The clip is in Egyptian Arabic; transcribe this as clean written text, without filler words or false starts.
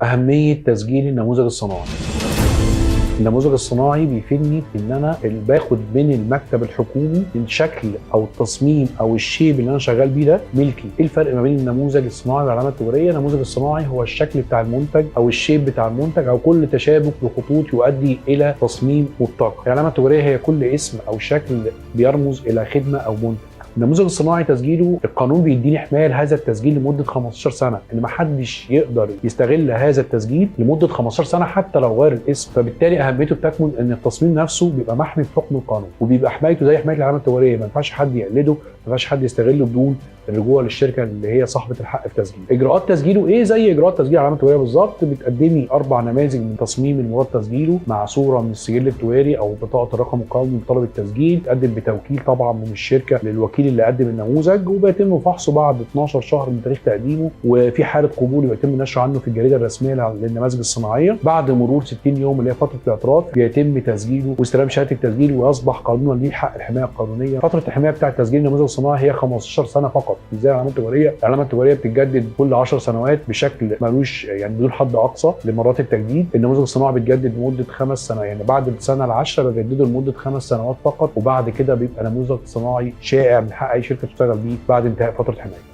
أهمية تسجيل النموذج الصناعي. النموذج الصناعي بيفيدني في ان انا باخد من المكتب الحكومي الشكل او التصميم او ال shape اللي انا شغال بيه ده ملكي. ايه الفرق ما بين النموذج الصناعي والعلامة التجارية؟ النموذج الصناعي هو الشكل بتاع المنتج او ال shape بتاع المنتج او كل تشابك لخطوط يؤدي الى تصميم مبتكر. العلامة التجارية هي كل اسم او شكل بيرمز الى خدمة او منتج. النموذج الصناعي تسجيله القانون بيديني حماية لهذا التسجيل لمدة 15 سنة، ان ما حدش يقدر يستغل هذا التسجيل لمدة 15 سنة حتى لو غير الاسم. فبالتالي اهميته بتكمن ان التصميم نفسه بيبقى محمي بحكم القانون، وبيبقى حمايته زي حماية العلامة التجارية، ما ينفعش حد يقلده، ما ينفعش حد يستغله بدون الرجوع للشركة اللي هي صاحبه الحق في تسجيله. اجراءات تسجيله ايه؟ زي اجراءات تسجيل العلامة التجارية بالظبط. بتقدمي 4 نماذج من تصميم المراد تسجيله مع صوره من السجل التجاري او بطاقة الرقم القومي بطلب التسجيل، تقدم بتوكيل طبعا من الشركة للوكيل اللي قدم النموذج، وبيتم فحصه بعد 12 شهر من تاريخ تقديمه، وفي حاله قبول بيتم نشره عنه في الجريدة الرسمية للنماذج الصناعية. بعد مرور 60 يوم اللي هي فترة الاعتراض بيتم تسجيله واستلام شهادة التسجيل، ويصبح قانونا ليه حق الحماية القانونية. فترة الحماية بتاعه تسجيل النموذج الصناعي هي 15 سنة فقط، مش زي العلامة التجارية. العلامة التجارية بتتجدد كل 10 سنوات بشكل ملوش يعني بدون حد اقصى لمرات التجديد. النموذج الصناعي بيتجدد لمدة 5 سنوات، يعني بعد السنة العاشرة بجدده لمدة 5 سنوات فقط، وبعد كده بيبقى نموذج صناعي شائع من حق اي شركة تشتغل بيه بعد انتهاء فترة حماية.